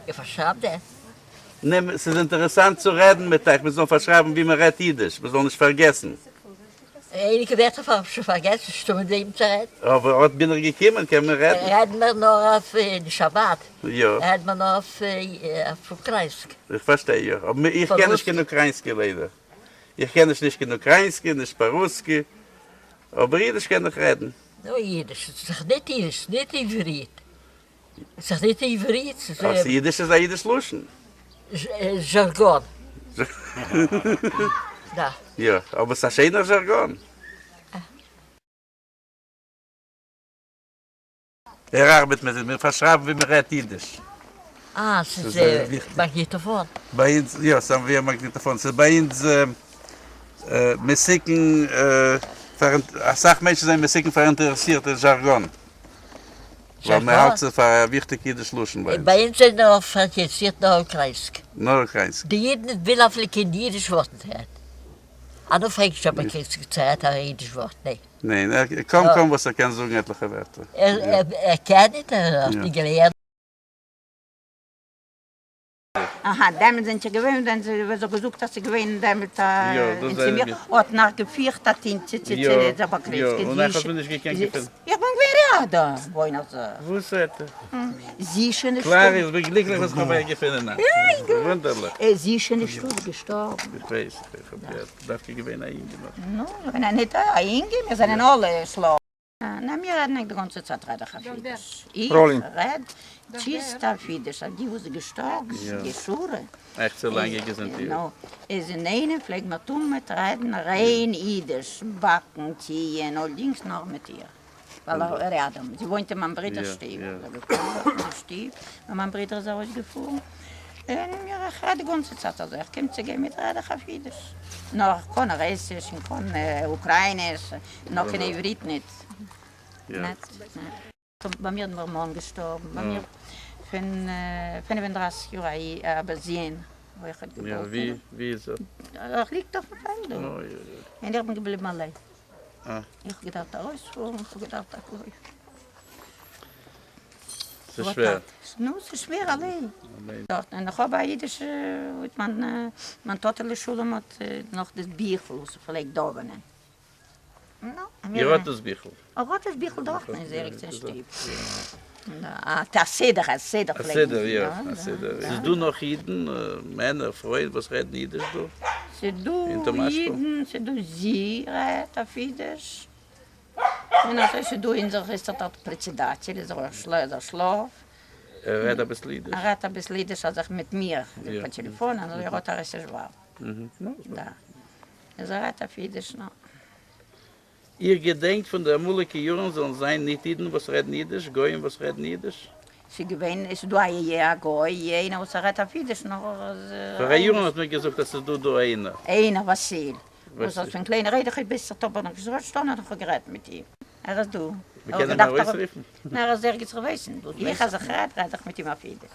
איך פארשרייב דען? נע, ס'איז אינטערעסאנט צו רעדן מיט אייך, מ'זאל פארשרייבן ווי מ'רעדט אידיש, מ'זאל נישט פארגעסן. אייניגע ווערטער האב איך שוין פארגעסן, נישטא מיט וועם צו רעדן. אבער אט בין איך געקומען, קען מען רעדן. רעדן מיר נאר אויף אין שבת, יא. רעדן מיר נאר אויף אוקראינסק. איך פארשטיי יא, אבער איך קען נישט קיין אוקראינסקי ליידער. איך קען נישט נישט קיין אוקראינסקי, נישט פארוסקי, אבער אידיש קען איך רעדן. נו אידיש איז דאך ניט אידיש, ניט עברית. ס'איז ניט עברית, ס'איז. אז אידיש איז א אידיש לשון. זשארגאן. יא, אבער ס'איז א שענער זשארגאן. ער ארבעט מיט מיר פארשרייבן ווי מ'רעדט אידיש. אה, ס'איז מאגניטאפאן. ביי אונז, יא, ס'איז ווי א מאגניטאפאן. ס'איז ביי אונז מסוכן פאר, אסאך מענטשן זענען מסוכן פאראינטערעסירט אין זשארגאן. ווייל מען האלט זיך פאר א וויכטיג אידיש לשון ביי אונז. ביי אונז זענען אויך פאראינטערעסירט נאר אוקראינסק. נאר אוקראינסק. די אידן ווילן אפילו קיין אידיש ווארט ניט הערן. אנא פרעגט נישט אויב ער קען צו רעדט א אידיש ווארט, ניין. ניין, ער קוים קוים וואס ער קען זאגן עטליכע ווערטער. ער קען ניט, ער האט ניט געלערנט. אהא, דעמאלט זענט איר געווען ווען זי ווען זי האט געזאגט אז ס'איז געווען דעמאלט א יא, דאס זענען מיר. האט נאך געפירט א טינט צו צו צו יא, זיך באקריצט יא, און איך האב נישט געקענט געפינען. איך בין געווען ראדא וואוינער זיך. וואס רעדט ער? זי איז שוין נישטא. קלאר איך בין גליקליך וואס איך האב אייך געפונען היינט. וואונדערליך. זי איז שוין נישטא, זי איז געשטארבן. איך ווייס, איך האב געהערט, דווקא געווען א אינגע נאך. נו, געווען א ניט א אינגע, מיר זענען אלע שלאף. נע מיר רעדן די גאנצע צייט רעד איך אויף אידיש, איך רעד טשיסט אויף אידיש, אויף די וואס איז געשטארבן, די שורה, אייך צו לאנגע געזונט יאר. נו, איז אינאיינעם פלעג מיר תמיד רעדן ריין אידיש, באקן, טיען, אלדינגס נאר מיט איר, ווייל רעדן, זי וואוינט אין מיין ברודער'ס שטוב, שטוב, ווען מיין ברודער איז ארויסגעפארן, און מיר איך רעד די גאנצע צייט אזוי, איך קום צו גיין מיט רעד איך אויף אידיש, נאר איך קען רוסיש און קען אוקראיניש. נאָר קיין עבֿריתּ ניט. ניט. בײַ מיר איז דער מאַן געשטאָרבן. בײַ מיר פֿון 35 יאָר אַ זון אויך האָט געבאָרן. וווּ איז ער? ער ליגט אויפֿן פֿעלד דאָ. און איך בין געבליבן אַליין. איך האָב געדאַרפֿט אַרויספֿאָרן, איך האָב געדאַרפֿט אַנטלויפֿן. ס'איז שווער. נו, ס'איז שווער אַליין. דאָרט. און איך האָב אַ ייִדישע, מײַן טאָטע לשלום האָט נאָך דאָס ביכל וואָס ער פֿלעגט דאַווענען. איר האט דאס ביכל? ער האט דאס ביכל דארטן אין זעריגס אין שטוב. א סידור, א סידור א סידור, יא, א סידור. ס'איז דא נאך אידן, מענער, פרויען, וואס רעדן אידיש דא? ס'איז דא אידן, ס'איז דא זי רעדט אויף אידיש. און אזוי ס'איז דא אונזער היסטארט פרעצעדאציע, איז ער שלאף. ער רעדט אביסל אידיש? ער רעדט אביסל אידיש אזוי מיט מיר, ביי טעלעפאן, אזוי ער האט א רוסיש ווייב. איז ער רעדט אויף אידיש נאר. איר געדענקט פון די אמאליגע יארן זאלן זיין ניט אידן וואס רעדן אידיש, גויים וואס רעדן אידיש? ס'איז געווען, עס איז דא א א גוי איינער וואס ער רעדט אויף אידיש נאר אז. פאר א יארן האט מען געזאגט אז ס'איז דא דא איינער. איינער וואסיל, וואס האט פון קליינע רעד איך ביז צו טאפ נאך געזאגט און איך האב גערעדט מיט אים, ער איז דא. מ'קען אים ארויסרופן? נאר ער איז ערגעץ איך ווייס נישט וואס, איך אז איך רעד רעד איך מיט אים אויף אידיש.